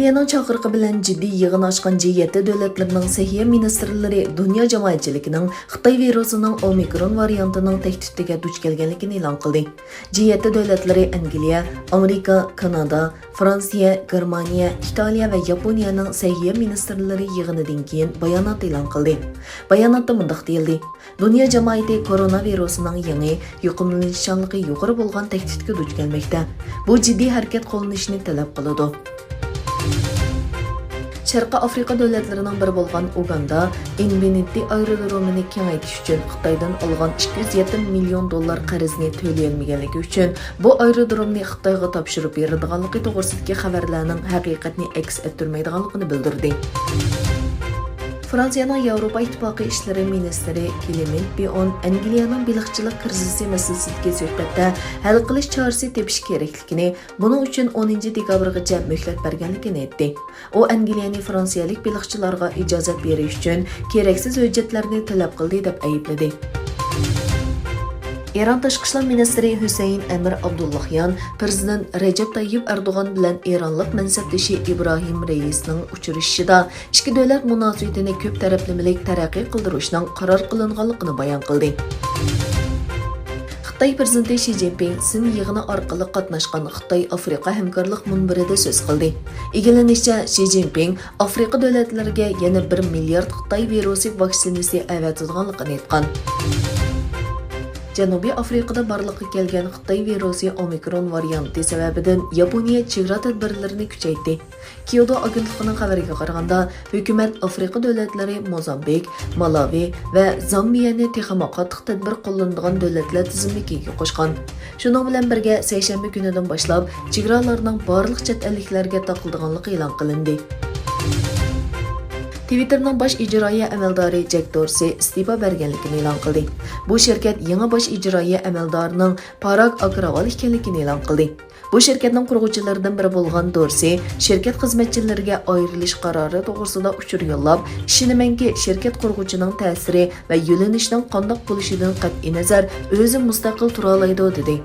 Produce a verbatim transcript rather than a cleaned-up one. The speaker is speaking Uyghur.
ئۇنىڭ چاقىرىقى بىلەن جىددىي يىغىن ئاچقان جى يەتتە دۆلەتلىرىنىڭ سەھىيە مىنىستىرلىرى دۇنيا جامائەتچىلىكىنىڭ خىتاي ۋىرۇسىنىڭ ئومىكرون ۋارىيانتىنىڭ تەھدىتىگە دۇچ كەلگەنلىكىنى ئېلان قىلدى. جى يەتتە دۆلەتلىرى ئەنگلىيە، ئامېرىكا، كانادا، فرانسىيە، گېرمانىيە، ئىتالىيە ۋە ياپونىيەنىڭ سەھىيە مىنىستىرلىرى يىغىنىدىن كېيىن بايانات ئېلان قىلدى. باياناتتا مۇنداق دېيىلدى: دۇنيا جامائىتى كورونا ۋىرۇسىنىڭ يېڭى، يۇقۇملىنىشچانلىقى يۇقىرى بولغان تەھدىتكە دۇچ كەلمەكتە. بۇ جىددىي ھەرىكەت قوللىنىشنى تەلەپ قىلىدۇ. شەرقىي ئافرىقا دۆلەتلىرىنىڭ بىرى بولغان ئۇگاندا ئىنفىنىتى ئايرودرومىنى كېڭەيتىش ئۈچۈن خىتايدىن ئالغان ئىككى يۈز يەتتە مىليون دوللار قەرزنى تۆلىيەلمىگەنلىكى ئۈچۈن بۇ ئايرودرومنى خىتايغا تاپشۇرۇپ بېرىدىغانلىقى توغرىسىدىكى خەۋەرلەرنىڭ ھەقىقەتنى ئەكس ئەتتۈرمەيدىغانلىقىنى بىلدۈردى. فرانسىيەنىڭ ياۋروپا ئىتتىپاقى ئىشلىرى مىنىستىرى كلېمېنت بىئون ئەنگلىيەنىڭ بېلىقچىلىق كىرىزىسى مەسىلىسىدىكى سۆھبەتتە ھەل قىلىش چارىسى تېپىش كېرەكلىكىنى، بۇنىڭ ئۈچۈن ئونىنچى دېكابىرغىچە مۆھلەت بەرگەنلىكىنى ئېيتتى. ئۇ ئەنگلىيەنى فرانسىيەلىك بېلىقچىلارغا ئىجازەت بېرىش ئۈچۈن كېرەكسىز ھۆججەتلەرنى تەلەپ قىلدى، دەپ ئەيىبلىدى. ئىران تاشقى ئىشلار مىنىستىرى ھۈسەيىن ئەمىر ئابدۇللاھيان پىرېزىدېنت رەجەپ تاييىپ ئەردوغان بىلەن ئىرانلىق مەنسەپدىشى ئىبراھىم رەئىسنىڭ ئۇچرىشىشىدا ئىككى دۆلەت مۇناسىۋىتىنى كۆپ تەرەپلىمىلىك تەرەققىي قىلدۇرۇشنىڭ قارار قىلىنغانلىقىنى بايان قىلدى. خىتاي پىرېزىدېنتى شى جىنپىڭ سىن يىغىنى ئارقىلىق قاتناشقان خىتاي ئافرىقا ھەمكارلىق مۇنبىرىدە سۆز قىلدى. ئىگىلىنىشىچە، شى جىنپىڭ ئافرىقا دۆلەتلىرىگە يەنە بىر مىليارد خىتاي ۋىرۇسى ۋاكسىنىسى ئەۋەتىدىغانلىقىنى ئېيتقان. جەنۇبىي ئافرىقىدا بارلىققا كەلگەن خىتاي ۋىرۇسى ئومىكرون ۋارىيانتى سەۋەبىدىن ياپونىيە چېگرا تەدبىرلىرىنى كۈچەيتتى. كيودو ئاگېنتلىقىنىڭ خەۋىرىگە قارىغاندا، ھۆكۈمەت ئافرىقا دۆلەتلىرى موزامبىك، مالاۋى ۋە زامبىيەنى تېخىمۇ قاتتىق تەدبىر قوللىنىدىغان دۆلەتلەر تىزىملىكىگە قوشقان. شۇنىڭ بىلەن بىرگە، سەيشەنبە كۈنىدىن باشلاپ چېگرالارنىڭ بارلىق چەت ئەللىكلەرگە تاقىلىدىغانلىقى ئېلان قىلىندى. تىۋىتتېرنىڭ باش ئىجرائىيە ئەمەلدارى جەك دورسى ئىستېپا بەرگەنلىكىنى ئېلان قىلدى. بۇ شىركەت يېڭى باش ئىجرائىيە ئەمەلدارىنىڭ پاراگ ئاگراۋال ئىكەنلىكىنى ئېلان قىلدى. بۇ شىركەتنىڭ قۇرغۇچىلىرىدىن بىرى بولغان دورسى شىركەت خىزمەتچىلىرىگە ئايرىلىش قارارى توغرىسىدا ئۇچۇر يوللاپ، ئىشىنىمەنكى، شىركەت قۇرغۇچىنىڭ تەسىرى ۋە يۆنىلىشىنىڭ قانداق بولۇشىدىن قەتئىينەزەر، ئۆزى مۇستەقىل تۇرالايدۇ، دېدى.